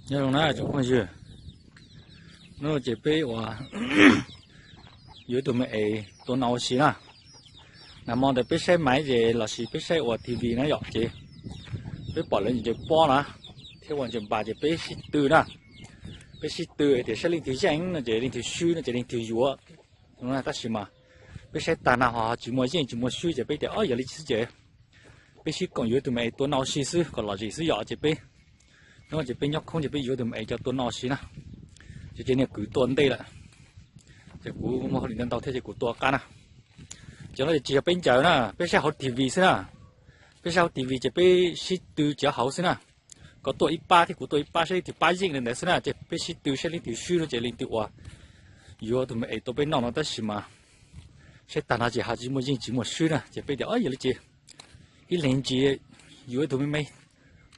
Nyob zoo na tsoom phooj ywg, hnub no ces peb ua yuav ib tug me es tua no ua si na. Nag hmo ntawd peb saib maiv ces los sis peb saib ua T V na yom, ces peb pom lawv ncaws pob na, thiab ua ncaws npas ces peb sib tw na. Peb sib tw tias saib leej twg yeej no ces leej twg swb no ces leej twg yuav. Tab sis mas peb saib tag na ho tsis muaj yeej tsis muaj swb ces peb tias o yog li xwb ces peb sib koom yuav tus me es tua no ua si xwb kom lom zem xwb yom, ces peb hnub ces peb nyob khoob ces peb yuav tus me es coj tua no ua si na. Ces ces niag kwv tua ntej lawm, ces kuv muaj hauj lwm ntau ntau thiab ces kuv tua qab na. Ces no tsis yog peb ncaws na, peb saib hauv T V xwb na. Peb saib hauv T V ces peb sib tw cov hauv xwb na, koj tuaj ib pab thiab kuv tuaj ib pab, saib leej twg pab yeej li ntawd xwb na, ces peb sib tw saib leej twg swb no ces leej twg ua yuav tus me es tua peb noj no, tab sis mas saib tag no ces ho tsis muaj yeej tsis muaj swb na, ces peb tias o yog li ces ib leeg ntsis yuav ib tug me me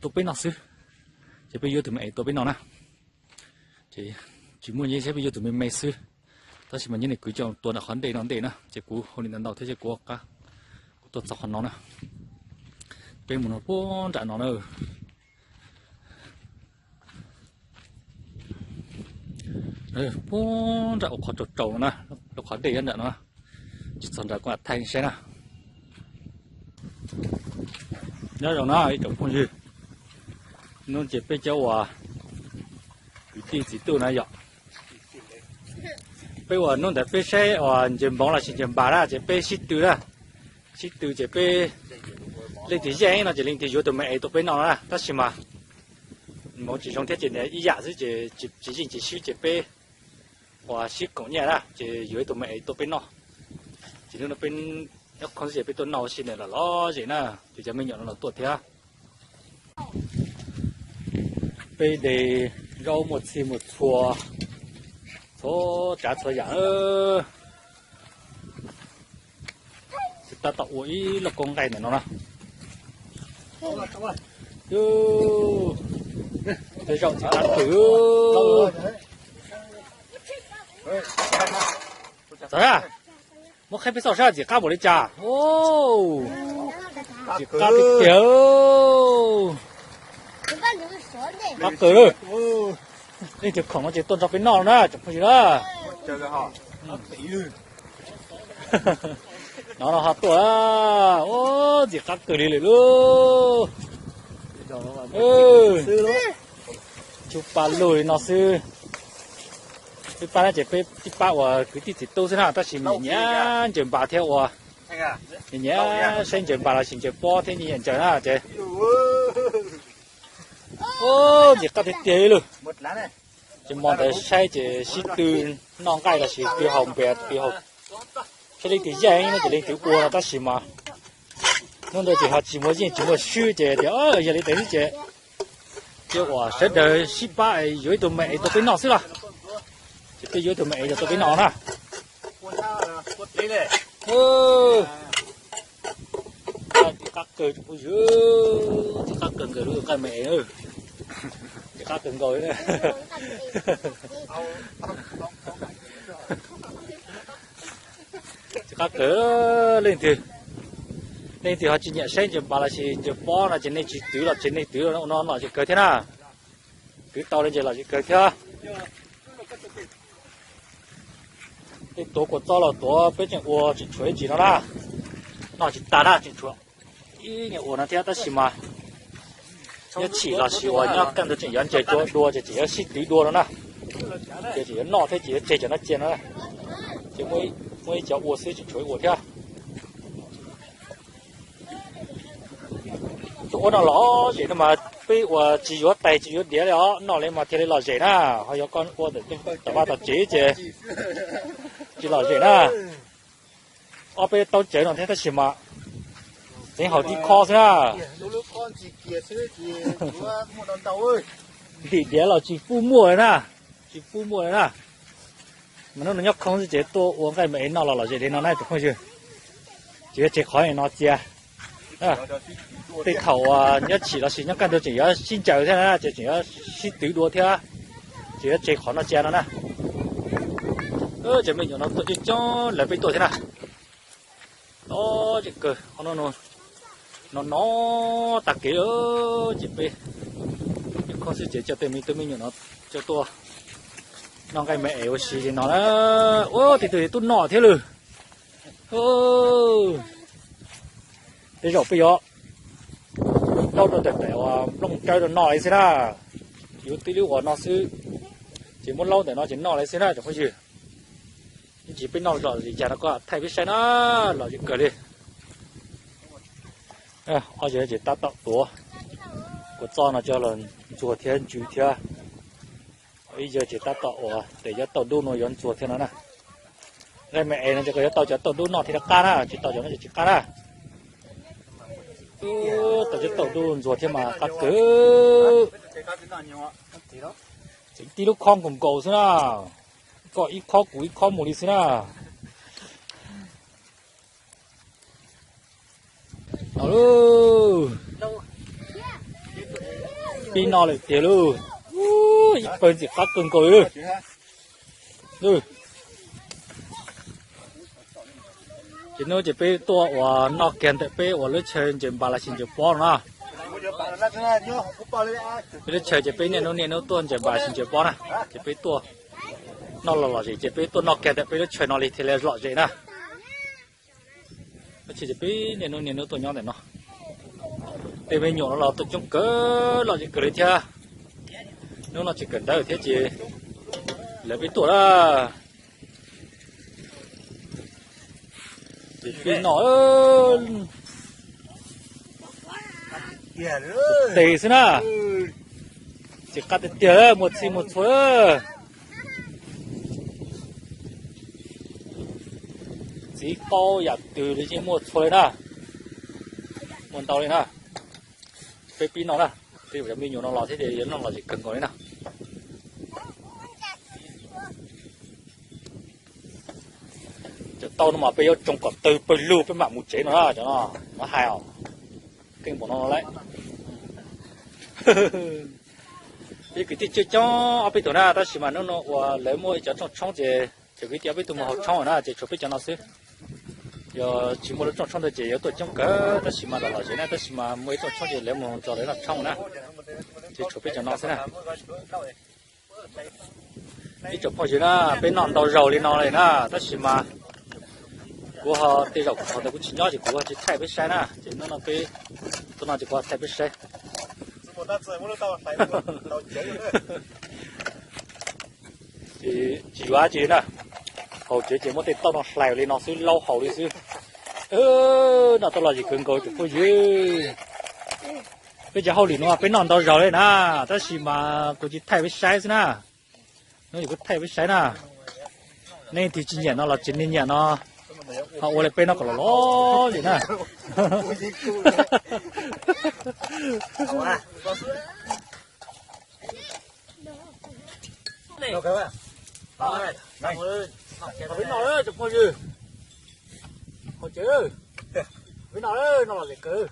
tua peb noj xwb, ces peb yuav tus me es tua peb noj na. Ces tsis muaj yeej saib peb yuav tus me me xwb, tab sis mas nyob niag kwv coj tua nram qhov ntej no ntej na, ces kuv hauj lwm ntau ntau thiab ces kuv ua qab, kuv tuaj txog qhov no na. Peb mus no puag nram no na. Puag nram ua qhov tsaus tsaus no na, lub qhov dej nyob nram no, tsis txog nram kuv mam thaij saib na. Nyob zoo na ib tsoom phooj ywg, hnub ces peb cov uas kwv tij txiv tuj na yom, peb uas hnub ntawd peb saib uas ncaws npoov los sis ncaws npas na ces peb sib tw na, sib tw ces peb leej twg yeej no ces leej twg yuav tus me es tua peb noj no na, tab sis mas npoov tsis zoo thiab ces ib yam xwb ces tsis yeej tsis swb ces peb uas sib koom nyiaj na ces yuav ib tug me es tua peb noj. Ces hnub no peb nyob khoob xwb ces peb tuaj noj ua si ntawm lom lom zem na, ces cov me nyuam no los tuaj thiab. Peb de zaub muaj txhij muaj txhua, txhua tsav txhua yam. Tab tom ua ib loj koob nqaij ntawm no na. Tej zaum txiv qab kawg. Txawm na, muab qhib peb xauj saib txiv qab npaum li cas. Txiv qab tiag tiag. Qab kawg lawm. Leej twg khoom no ces tuaj nrog peb noj na tsoom phooj ywg na. No no ho tuaj, txiv qab kawg li lawm lauj. Tsuj pa lug li no xwb. Peb pab no ces peb tib pab uas kwv tij txiv tub xwb na, tab sis nyiam nyiam ncaws npas thiab ua, nyiam nyiam saib ncaws npas los sis ncaws pob thiab nyiam nyiam ncaws na ces. Ntxim qab tiag tiag li lawm. Ces hmo ntawd saib ces sib tw noj nqaij los sis tw haus npias tw haus, saib leej twg yeej no ces leej twg ua no, tab sis mas hnub ntawd ces ho tsis muaj yeej tsis muaj swb ces tias yog li ntawd xwb ces cia uas sawv daws sib pab yuav ib tug me es tua peb noj xwb los. Ces peb yuav ib tug me es coj tua peb noj na. Txiv qab kawg tsoom phooj ywg, txiv qab kawg nkaus lub nqaij me es, txiv qab kawg nkaus li. Txiv qab kawg, leej twg, leej twg ho tsis nyiam saib ncaws npas los sis ncaws pob no ces nej tsis twv los ces nej twv no no ces kawg thiab na. Twv tau li ces los ces kawg thiab. Tej tuav kua txob los tuav peb tseem ua tseem tshuav ib ntsis no na, noj tsis tag na tseem tshuav ib nyuag ua no thiab tab sis mas nyob tshim los sis uas nyob kaj ntug tseem yuav ntseg cov dua ces tseem yuav sib twv dua no na. Ces tseem yuav noj thiab ces yuav tseg cov no cia no na. Ces muaj ib cov ua xwb tseem tshuav ib ua thiab. Tus ua no lom zem no mas peb ua tsis yuav tais tsis yuav diav li os, noj li mas thiaj li lom zem na. Ho yog koj ua tom vaj tom tsev ces tsis lom zem na. Ob peb taub cawv no thiab tab sis mas tseev haus tib khob xwb na. Ntim diav los tsis pub muaj li na, tsis pub muaj li na. Mas hnub no nyob khoob xwb ces tuaj ua nqaij me es noj los lom zem li no na tsoom phooj ywg. Ces yuav tseg qhov no cia. Tej thaum uas nyob tshim los sis nyob kaj ntug tseem yuav sib ncaws thiab na ces tseem yuav sib twv dua thiab. Ces yuav tseg qhov no cia no na. Ces me nyuam no tuaj coob coob lawv peb tuaj thiab na. Tod ces kawg qhov no no tag kev lawm ces peb Koj xwb ces coj tej me tub me nyuam no coj tuaj noj nqaij me es ua si li no na. Ua tej tug tuaj noj thiab lawm. Tej zaum peb yuav laub rau ntawm uas nplooj tsawb rau noj li xwb na. Yuav tib lub uas no xwb, ces muab laub ntawm no ces noj li xwb na tsoom phooj ywg. Ib ntsis peb noj lom zem cas no koj thaij peb saib na, lom zem kawg li. Ob yawg ces tab tom tuav kua txob no coj los ntxuag thiab ntsw thiab. Ib yawg ces tab tom ua tes cov tauj dub no yuav ntxuag thiab no na. Nqaij me es no ces koj yuav tau cov tauj dub noj thiaj li qab na, tsis tau cov no ces tsis qab na. Tau cov tauj dub ntxuag thiab mas qab kawg. Tseem tib lub khob nkaus nkaus xwb na. Koj ib khob kuv ib khob mus li xwb na. No lauj, pib noj lawm tiag lauj. Ib pawg ntxim qab kawg nkaus li. Ces hnub ces peb tuaj uas noj kiag ntawm peb uas lub chaw ntsaws npas los sis ntsaws pob no na. Peb lub chaw ces peb niaj hnub niaj hnub tuaj ntsaws npas los sis ntsaws pob na. Ces peb tuaj noj los lom zem ces peb tuaj noj kiag ntawm peb lub chaw no li thiaj li lom zem na. Ces peb niaj hnub niaj hnub tuaj nyob ntawm no. Tej me nyuam no los tuaj coob kawg, lom zem kawg li thiab. Hnub no tsis kawm ntawv thiab ces lawv peb tuaj na. Ces peb noj tes xwb na. Tsis qab tiag tiag, muaj txhij muaj txhua. Txiv qaub yam twg li yeej muaj txhua li na. Muaj ntau li na. Peb pib noj na. Tej cov me nyuam no los thiab ces yuav noj lom zem kawg nkaus li na. Cov tauj no mas peb yuav tsoo kom tawg pawg lug peb mam mus tsev no na, cov no muab hais os. Keej npaum no lawm. Peb kwv tij coob coob ob peb tug na, tab sis mas hnub no uas lawv muaj ib cov rooj tshoob ces cov kwv tij ob peb tug mus haus tshoob na, ces tshuav peb cov no xwb. Yog tsis muaj lub rooj tshoob ntawd ces yuav tuaj coob kawg, tab sis mas lom lom zem na, tab sis mas muaj ib rooj tshoob ces lawv mus tso lawv noj tshoob na, ces tshuav peb cov no xwb na. Ib tsoom phooj ywg na, peb noj ntau zaus li no li na, tab sis mas kuv ho tej zaum kuv thaum ntawd kuv tsis nyob ces kuv ho tsis thaij peb saib na, ces hnub no peb tuaj no ces kuv ho thaij peb saib. Ces tsis yuav dab tsi na, haus tsev ces muab tej tauj no hlais li no xwb, laub haus li xwb. Noj tau lom zem kawg nkaus tsoom phooj ywg. Peb cov hauj lwm no peb noj ntau zaus li na, tab sis mas kuv tsis thaij peb saib xwb na. Hnub no kuv thaij peb saib na. Nej leej twg tsis nyiam no los tsis nyiam no, ho ua li peb no kom los los li na. Peb noj, tsoom phooj ywg, haus tsev, peb noj, noj lom zem kawg.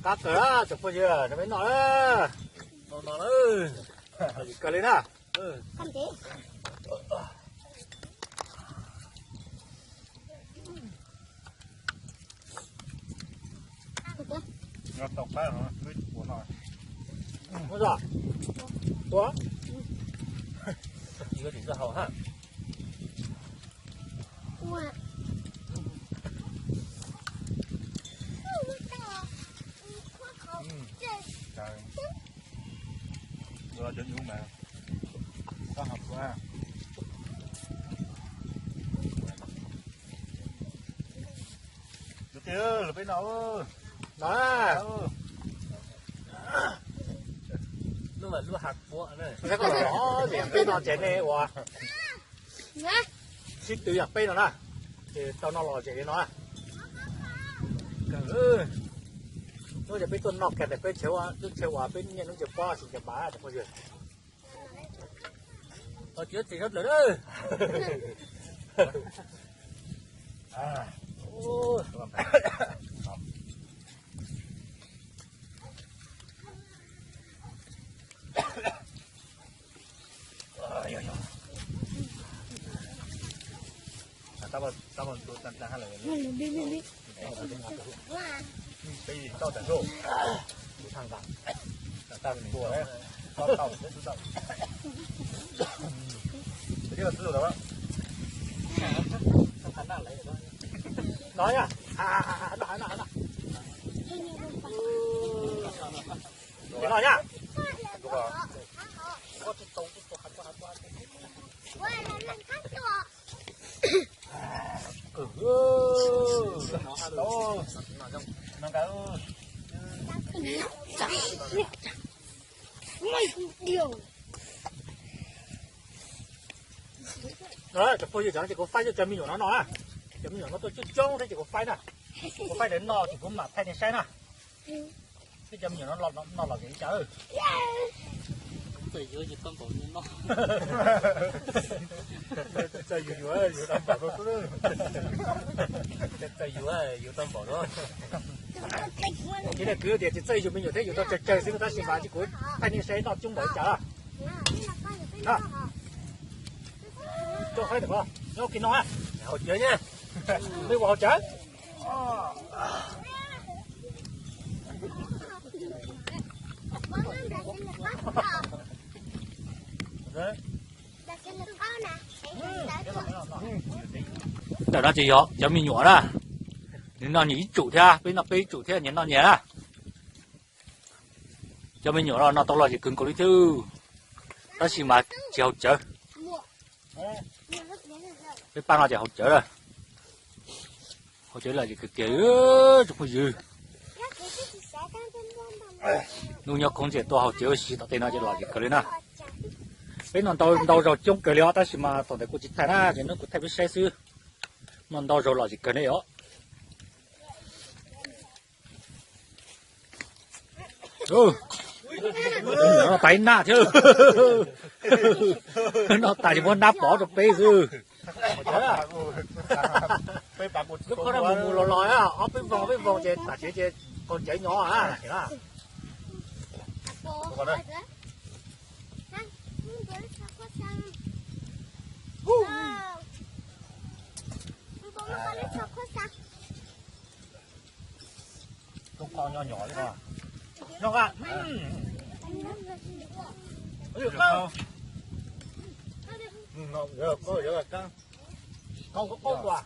Qab kawg, tsoom phooj ywg, peb noj, noj lom zem kawg li na. Peb no ces nej ua sib tw yam peb no na, ces tau noj lom zem li no. Hnub ces peb tuaj noj kiag ntawm peb lub chaw uas peb niaj hnub ntsaws pob sim ntsaws npas tsoom phooj ywg. Tsis txiv sab plaws na. No nha. No nha. Cov phooj ywg, ces kuv faib cov me nyuam no no na. Cov me nyuam no tuaj coob coob thiab ces kuv faib na. Kuv faib lawv noj ces kuv mam thaij nej saib na. Peb cov me nyuam no noj los li cas. Txawj yus yuav, yus tau npaum no xwb. Txawj yus, yus tau npaum no. Ces nej kwv tias tsis txawj yus me nyuam thiab yus tau tsawg tsawg xwb tab sis mas kuv thaij nej saib noj coob npaum li cas. Coj faib ntawm ko, nyob ua ke no, haus cawv na. Peb ua haus cawv. Ntawm no ces yog cov me nyuam na. Nws noj nyias ib tsum thiab, peb noj peb ib tsum thiab, nyias noj nyias na. Cov me nyuam no noj tau lom zem kawg nkaus li thiab, tab sis mas tsis haus cawv. Peb pab no ces haus cawv lawm. Haus cawv lom zem kawg kiag, tsoom phooj ywg. Hnub nyob koob ntxiag tuaj haus cawv ua si tom tej no ces lom zem kawg li na. Peb noj ntau ntau zaus coob kawg li os, tab sis mas thaum ntawd kuv tsis thaij na, ces hnub kuv thaij peb saib xwb. Noj ntau zaus lom zem kawg ne os. Noj tas ib nab thiab. Noj tas ces muab nab pov rau peb xwb. Lub khob no mus mus los los, ob peb voo peb voo ces tam sim ces qaug cawv nyo na. Lub khob nyob nyom li no. Noj a. Qaug qaug qaug.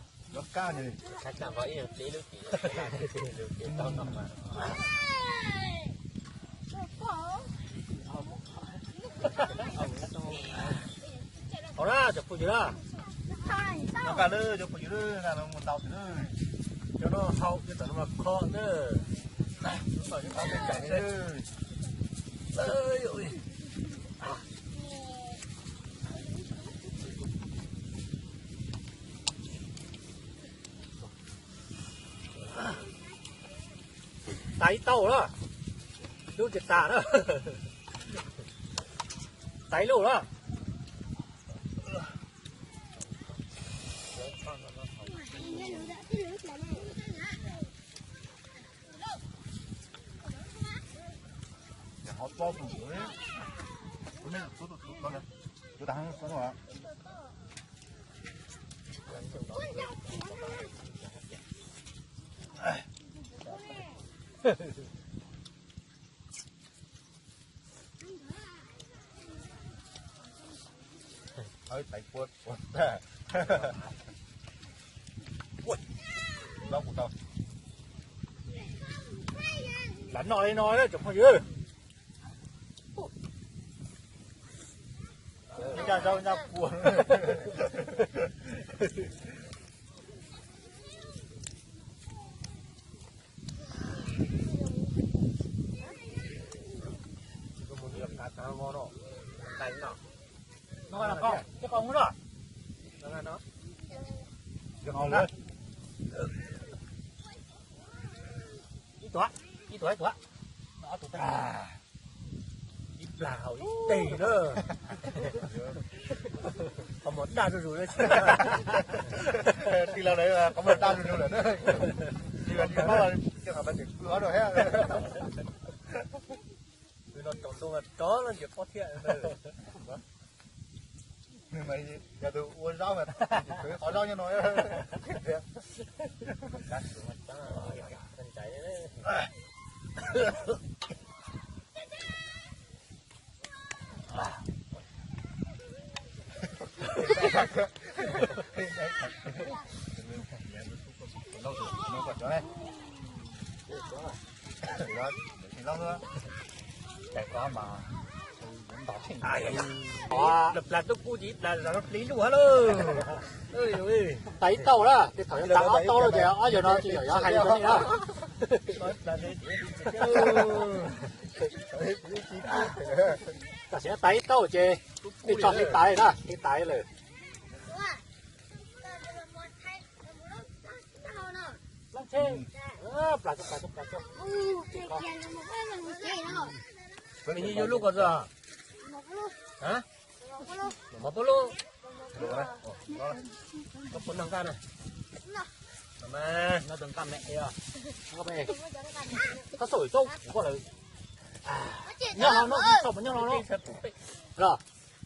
Haus na cov phooj ywg na. Noj kawg lawm cov phooj ywg na, mus ntau xwb na. Cov no haus ces tawm los kho na. Tas ib tauj na. Lub tsis tas na. Tas ib lub na. Lam noj li no cov phooj ywg. Ncaj zaub ncaj pua. Ib tuam, ib tuam, ib tuam. Lag hauv ib teg na. Qhov muag daj zuj zus na. Tij laug, qhov muag daj zuj zus lawm na. Tij laug tsis paub, tij laug mas tseem pw qhov rau thiab. Tus no tsaus ntuj mas rov no ntsia pob thiab. Nws mas yog tus ua zaub mas, qhov zaub nyob no. Plas tub kub ces plas zov plis lub hab lauj. Tas ib tauj na, tej thaum yuav tas ob tauj lawm ces ob yawg no tsis yog yuav hais li nej na. Tam sim no tas ib tauj ces nej tso hli tas na, hli tas lawm. Plas, plas, plas. Nws yuav lub ko txog. Mov pab lub. Koj puas noj nqaj na? Noj tus nqaj me os. Koj xauj tau kuv koj lawm. Nyob no, noj, nyob no. Los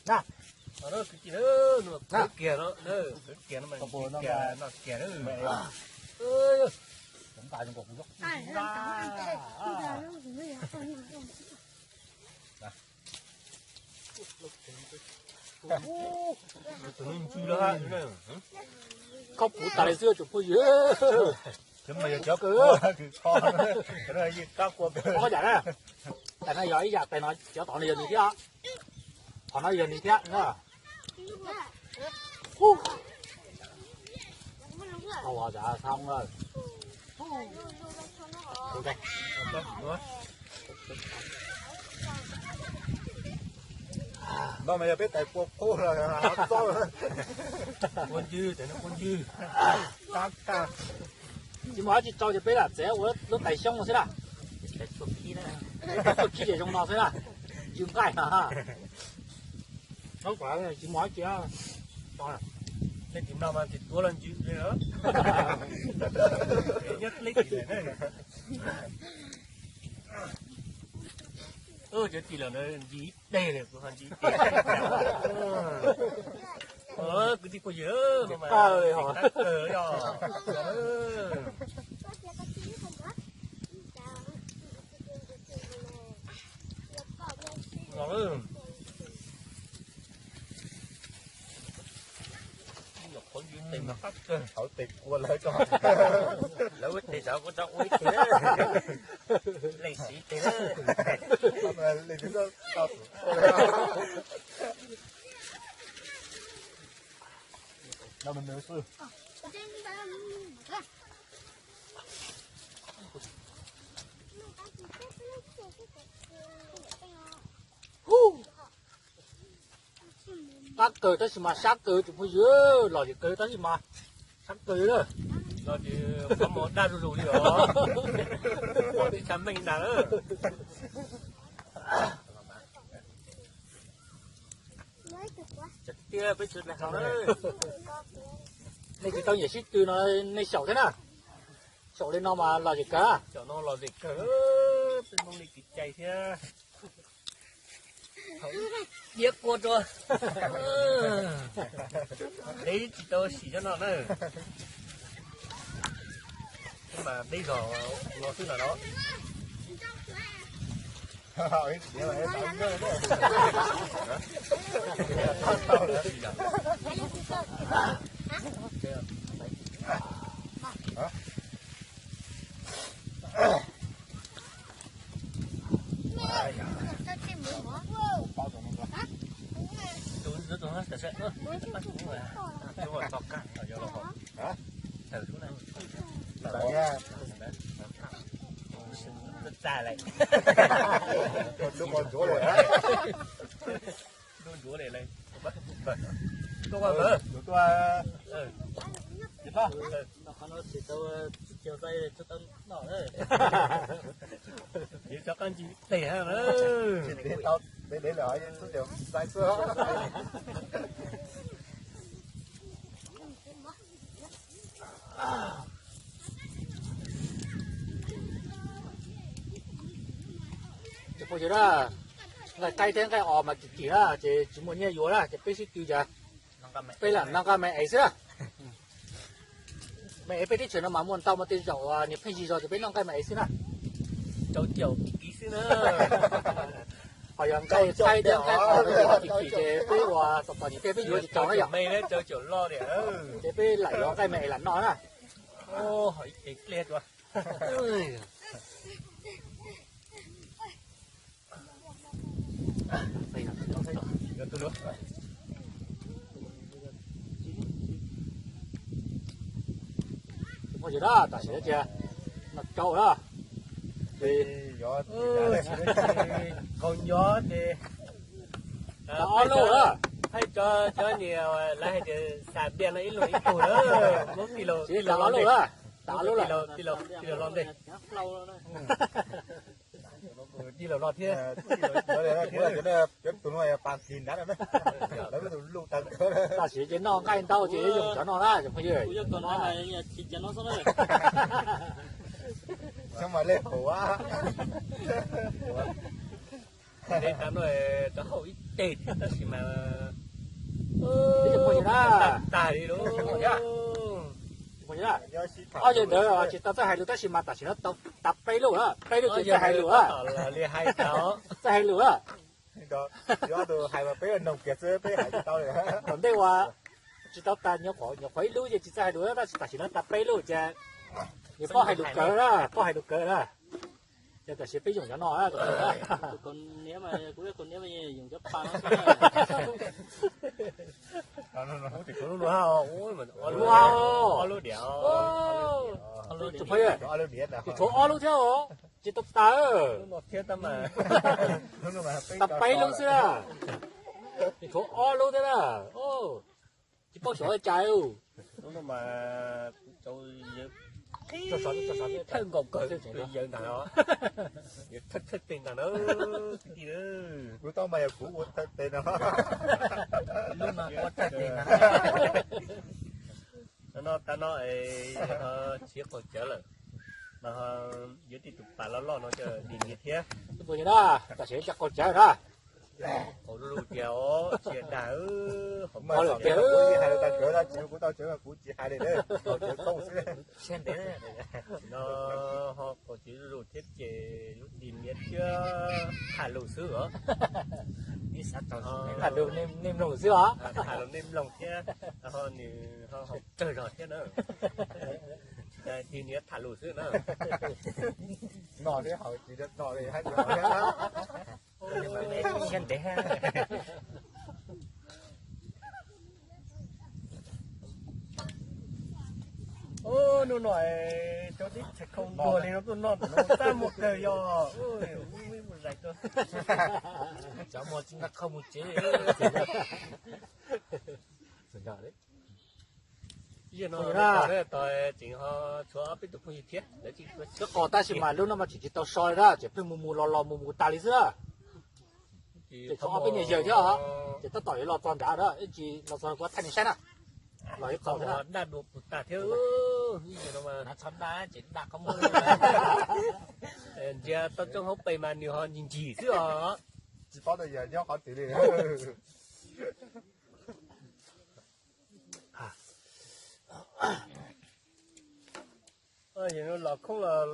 na. Kiag no, kiag no, kiag no, noj kiag. Koj puv tas li xwb tsoom phooj ywg. Ob yam na, tam no yog ib yam, tais no cov tod no yog nws thiab, qhov no yog nws thiab na. Ntawd mas yog peb tais pua qub los txob. Pua ncw, tais no pua ncw. Tsis muaj dab tsi rau ces peb lam txiav ua lub tais xyoob no xwb na. Tsuag khib ces zoo no xwb na. Ncw nqaij no. Tsis muaj dab tsi. Nej tus no mas tsis tuav los ncw li. Nyob deb tim lawm na. Cov tim lawm ncw ib teg li, kuv ho ncw ib teg. Kwv tij phooj ywg, tab kawg yog. Qhov ncw tes mas qab kawg. Hauv tes kua lawv tso. Lawv ua tes sav kuv tso ua ib teg na. Leej siv tes na. Leej twg tau. Qab kawg tab sis mas sab kawg tsoom phooj ywg, lom zem kawg tab sis mas sab kawg na. No ces qhov muag daj zuj zus li os. Pom tib tshaj meej ntag na. Tiag peb tsis hais na. Nej tsis tau nyiam sib tw no nej xyaum thiab na. Xyaum li no mas lom zem kawg. Xyaum no lom zem kawg, peb Hmoob li kev cai thiab. Diab quaj rua. Deb tsis tau sim cov no na. Mas deb zog no xwb no. Cov qab ncig tes ha. Peb dev lawm, xub ces ntxai xwb. Ces phooj ywg na, nqaij qaib thiab nqaij os mas kim kim na, ces tsis muaj nyiaj yuav na, ces peb sib tw cas peb lam noj nqaij me es xwb na. Me es peb teb chaws no mas muaj ntau, mas tej zaum uas nws pheej yig zog ces peb noj nqaij me es xwb na. Rau caum kiv xwb na. Ho yog nqaij qaib thiab nqaij os no ces kim kim ces peb ua tom tom nim tej peb yuav tsis tau na yom. Ces peb lam yuav nqaij me es lam noj na. Phooj ywg na, tam sim no ces noj tsau na. Qau nyob ces tau ob lub na. Hais cov, cov niam lawv hais tias xav tias no ib lub ib tug na. Muab tij laug, tij laug ob lub na. Tau ob lub lawm. Tij laug los ntej. Tij laug los thiab. Cov tus no pas kis nrad na. Tam sim ces noj nqaij ntau ces yoog cov no na cov phooj ywg. Tsis cov no xwb na. Txhob mas lej haum a. Dej tas no rov haum ib teg thiab tab sis mas tag li lawm. Ob yawg ntawd tsis tau txawj hais lus tab sis mas tam sim no tau tas peb lub, peb lub ces txawj hais lus, txawj hais lus. Hais mas peb noog kiag xwb, peb hais tsis tau li. Tom ntej uas tsis tau tas nyuam qhuav, nyuam qhuav ib lub ces tsis txawj hais lus tab sis tam sim no tas peb lub ces nws paub hais lus kawg na, paub hais lus kawg na. Ces tam sim peb yoog cov no. Tus kaus hniav mas kuv, kaus hniav mas yoog cov pa no xwb. Tus lub diam, tus tshuav ob lub thiab os, tsis tau tas. Tas peb lub xwb na, tus tshuav ob lub thiab na. Tsis paub xyov cas. Thawj nkaus kawg yawg ntag, yawg thawj thawj tes ntag na. Kuv tau mas yog kuv ua thawj tes no. Lub no ua thawj tes no. No tas no es yog no tsis qaug cawv lawm, mas yuav tib tus pas loj loj no coj dim nyias thiab. Tam sim cov qaug cawv na. Qaug lug tiag os, tsis dag. Hais lus tiag, hais lus tag cawv, tsis kuv tau cawv mas kuv tsis hais li, qaug cawv koob xwb. No ho qaug cawv lug thiab ces lub dim nyias thiab tham lus xwb os. Tham lus nej mloog xwb os. Tham lus nej mloog thiab, ho nws ho haum tsawg zog thiab na. Dim nyias tham lus xwb na. No thiab haus tsis no li hab. Siab ntev. Ub, hnub no rau tib txhais khau ntuag li no tuaj noj ntawm no tab muaj kawg yog. Mus zais tuaj. Cov muag tsis nqa khau mus tsev. Yog no tseem ho tshuav ob peb tus phooj ywg thiab, lawv tsis tau qos tab sis mas lub no mas tseem tsis tau so li na, tseem pheej mus mus los los mus mus tas li xwb na. Ces tshuav ob peb niag yawg thiab os, ces tab tom yuav los txog nrad na, ib ntsis los txog kuv thaij nej saib na. Los ib qho daj dua puag ta thiab. Ntsia tau tsooj hauv pes mas nws ho ncig ncig xwb os. Tsis paub tias yog nyob qhov twg li. Los khoob los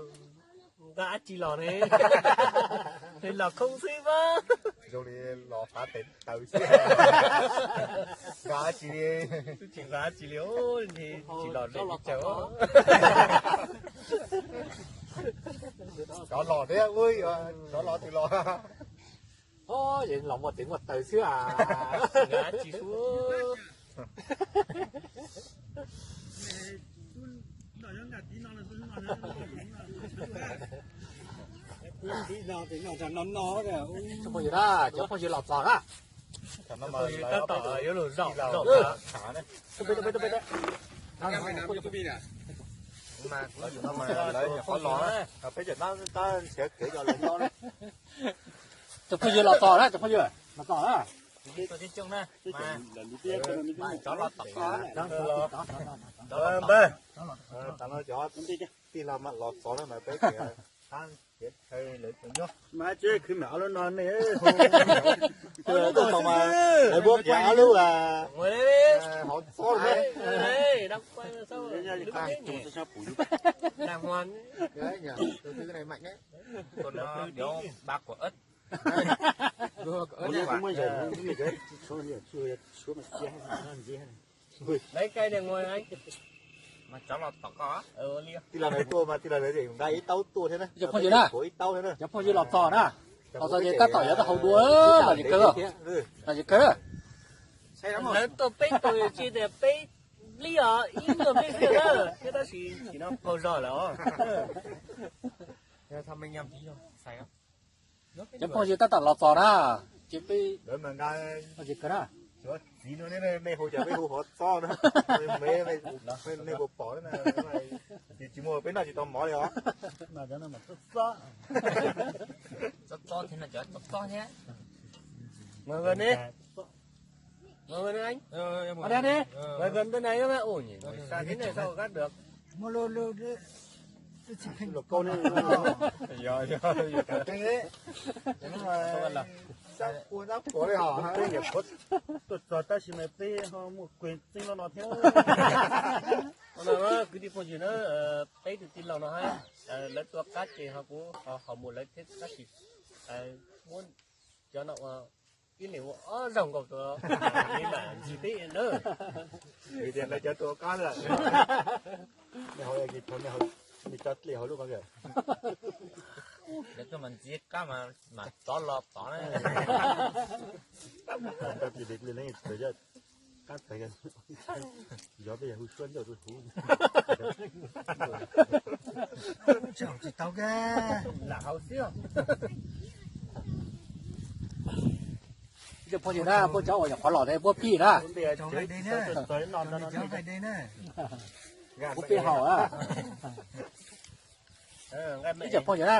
nqa dab tsi los ne? Los khoob xwb mas. Zoo li los fav tes taw xwb. Nqa dab tsi li? Twb tsis nqa dab tsi li, tsis los deb li cas. Cov los thiab, cov los twg los? Ces los muaj tes muaj taw xwb a. Nqa dab tsi xwb. Cov phooj ywg na, cov phooj ywg los txog na. Tab tom yuav lug zaum zaum. Lawv nyuam qhuav los, peb cov tab nrhiav kev coj lawv nyob na. Cov phooj ywg los txog na, cov phooj ywg los txog na. Cov los txog na. Npawg, tij laug mas los txog na mas peb tias qab tiav chaw lawv tseem nyob. Mas tsis khwv mam ob lub no nej hu, lawv muab kiag ob lub, hov txob lawm. Tij laug nqa ib taub tuaj thiab na, cov phooj ywg na, cov phooj ywg los txog na, los txog ces tab tom yuav tau haus dua, los tsis kawg, los tsis kawg. Lawv tuaj peb tug tsis tias peb lib os, ib nyuag peb xwb na, thiab tab sis tsis no qaug zog lawm os. Cov phooj ywg tab tom los txog na, ces peb, txiv no nej hu cas peb hu hov txob na, nej puas pom na, ces tsis muaj peb noj tsis tau mov li os. Txob txob thiab, txob txob thiab. Tuaj txog tab sis mas peb ho muaj kuv txeeb loj no thiab. Kwv tij phooj ywg na, peb tus tij laug no hab, lawv tua qab ces ho kuv ho mus lawv thiab tab sis muab cov no ua ib leeg ua ob zaug nkaus tus li mam ntxig peb na. Vim tias lawv cov tua qab lawm. Nej hauv, nej cov dlej hauv lub ko. Lawv tuaj mas ntxig qab mas mam rov los tod na. Qab txawv, yog peb yog hu suab ncauj rau huv. Tsis tau ke. Lam hauv xwb. Cov phooj ywg na, puab cov uas nyuam qhuav los ne puab pib na. Puab pib haus na. Ib cov phooj ywg na,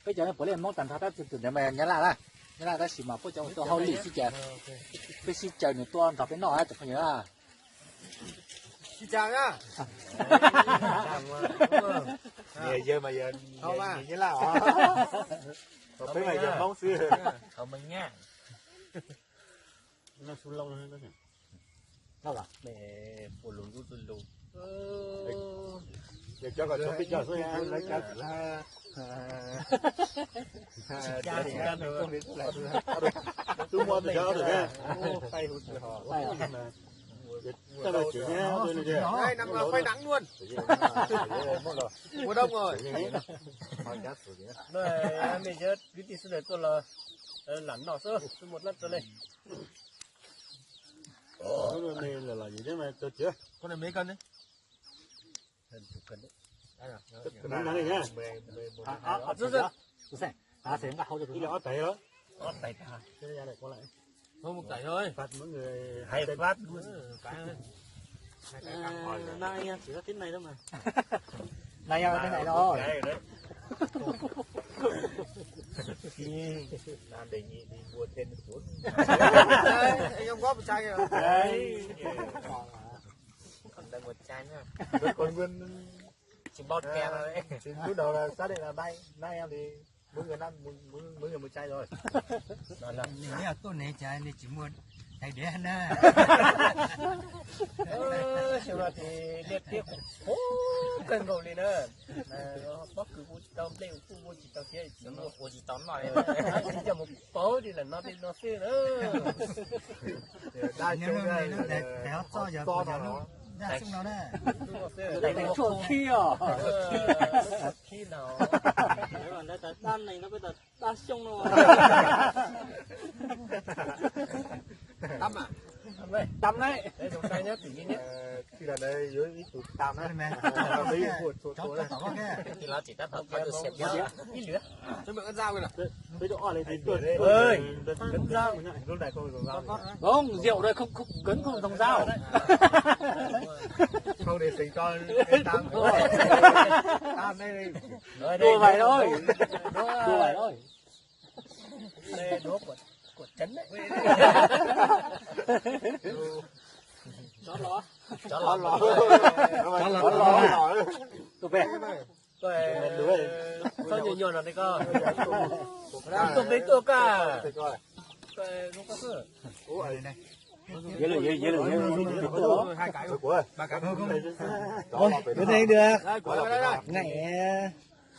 peb cov puav leej Hmoob tag nrho tab sis tus ntawd mas Nyab Laj na, Nyab Laj tab sis mas puab cov ua tua hauj lwm xwb ces peb sib caw nws tuaj nrog peb noj na cov phooj ywg na. Yawg mas yog Nyab Laj os, peb mas yog Hmoob xwb. Cov kom txhob peb cov xwb, lawv cov twb muab tus cov tus ne. Năm nào khoai nắng luôn. Mùa đông rồi. Mej cov kwv tij sawv daws tuaj los lam noj xwb, twb muaj dlaab tsi le. Ib leeg ob tais los? Một tais thôi. Hais Pháp luôn. Nay, nay, nay, nay. Nam đề nghị đi mua thêm một cuốn. Ê, ông góp một chai kìa. Đấy. Còn đây một chai nữa. Còn nguyên Chỉ bao kèm thôi đấy. Thì lúc đầu là xác định là nay, nay em thì mỗi người năm, mỗi, mỗi người một chai rồi. Nws yog tuaj ne cas nws tsis muaj tais diav na. Ơ, xem ra thì liên tiếp khổ cân rồi đi nữa. Mà nó bóp cứ mua tao, play cũng mua chỉ tao kia, chỉ mua ua tsis tau noj. Chỉ cho một bó đi là nó đi nó xí nữa. Đa số là, là, là hot txob yog hot txob no. Tais tsuag khib os. Khib no. Dab neeg no peb tas dab xyoo no. Tam a? Tam na. Tam na. Tam na. Ib lwm. Không, rượu đây không, không cấn không thông dao. Không để tình cho em Tam. Tam đây. Đùa vậy thôi. Đùa vậy thôi. Đũa của, của trấn đấy. Chó lò. Chó lò. Chó lò. Tus pe. Tôi, tôi nhồi nhồi nó đây con. Tôi bên tôi cả. Tôi, tôi có sữa. Dễ lụm, dễ, dễ lụm, dễ lụm. Ôi, cái này được. Này.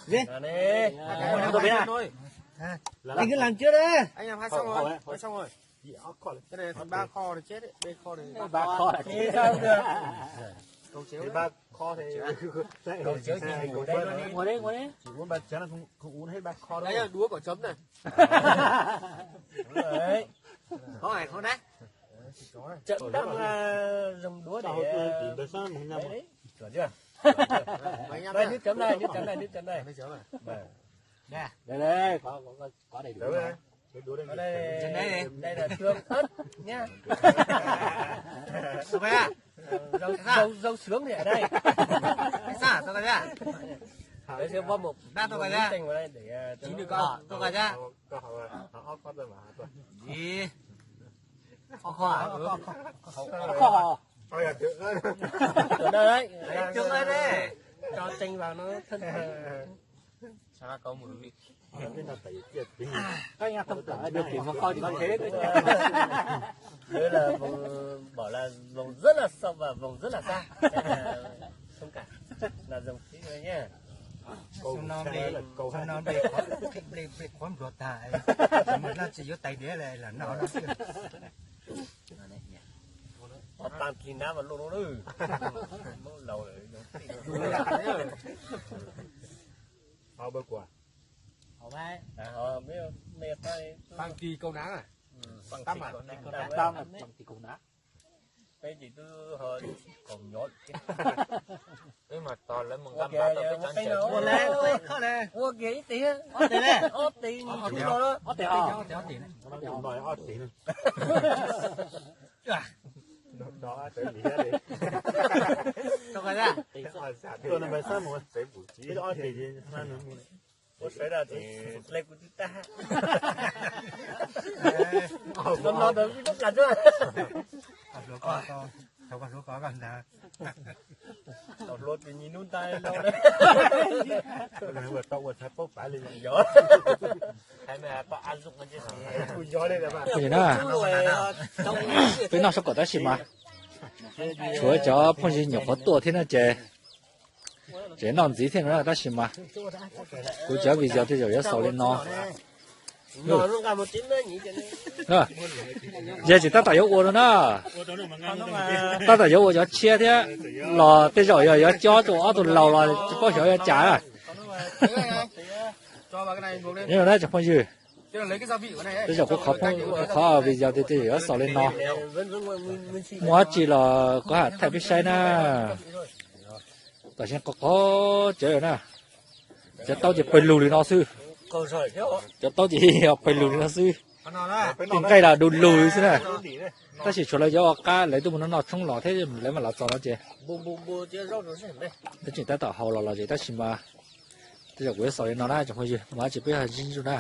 Dễ. Tôi bên à. Anh cứ làm trước đi. Anh làm hai xong rồi, hai xong rồi. Cái này còn ba kho này chết đấy, đây kho này. Ba kho là chết. Sao được? Cầu chéo. Ba kho thì cầu chéo chỉ ngủ đây thôi. Ngồi đi, ngồi đi. Chỉ uống ba chén là không, không uống hết ba kho đâu. Đây là đũa có chấm này. Đúng rồi đấy. Có này không đấy? Chấm đang là dùng đũa để, ờ, đấy, đấy. Chuẩn chưa? Đây, nước chấm đây, nước chấm đây, nước chấm đây. Đây, đây, có, có, có, có đầy đủ rồi. Ở đây, đây là tương ớt nha. Sao vậy? Ờ, rau, rau, rau sướng thì ở đây. Sao, sao vậy? Đấy, sẽ bóp một miếng chanh vào đây để, ờ, cho nó. Sao vậy? Gì? Kho kho à? Kho kho à? Kho kho à? Ở đây đấy. Đấy, trứng ở đây. Cho chanh vào nó thân. Sao có mùi vị? Các anh thông cảm, được chỉ một con thì có thế thôi. Đấy là vùng, bảo là vùng rất là sâu và vùng rất là xa. Thông cảm. Là dùng thế thôi nhá. Sau no ble, sau no ble qhuav, ble, ble qhuav npluag tag, mas no tsis yuav tais diav li los no no xwb. Ho tag kis nab mas luaj no lawm. Muab laus lawm. Ho bawg kuas. Ho mab. Tag kis kaus nab. Tag kis kaus nab. Peb ces twb ho kaus nyob. Peb mas tos lawv mus nqa mab tau peb tsav ntawd. Ua kiag ib tis, ob tis, ob tis, ob tis, ob tis. Ua sawv daws ces hle kuv twb tag. No no ntawd kuj tub kas tsuag. Thaum koj hluas koj ntag. Thaum hluas tis nyi nub ntais lauj. Ua tau ua txhais paub pav li yog. Peb noj sab kom tab sis mas tshuav cov phooj ywg nyuam qhuav tuaj thiab no ces tseem noj ntxiv thiab no tab sis mas kuv cov video tej zaum yuav xaus li no. Yog tseem tab tom yuav ua no na, tab tom yuav ua cov tshiab thiab los tej zaum yog yuav cob rau ob tug laus los tsis paub xyov yuav cas na. Nyob zoo na cov phooj ywg, tej zaum kuv qhov, kuv qhov video tias tej zaum yuav xaus li no. Muaj dab tsi los kuv hais thaij peb saib na. Tam sim no qhov qhov cawv na, cov taub ces pawg lug li no xwb. Cov taub ces pawg lug li no xwb. Tus nqaij los du lug xwb na. Tab sis tshuav lawv yuav ua qab lawv twb mus noj noj tshoob los thiab lawv mam los txog no ces twb tseem tab tom haus los los ces tab sis mas tej zaum kuv yuav xaus li no na cov phooj ywg, mus dab tsi peb ho sib ntsib dua na.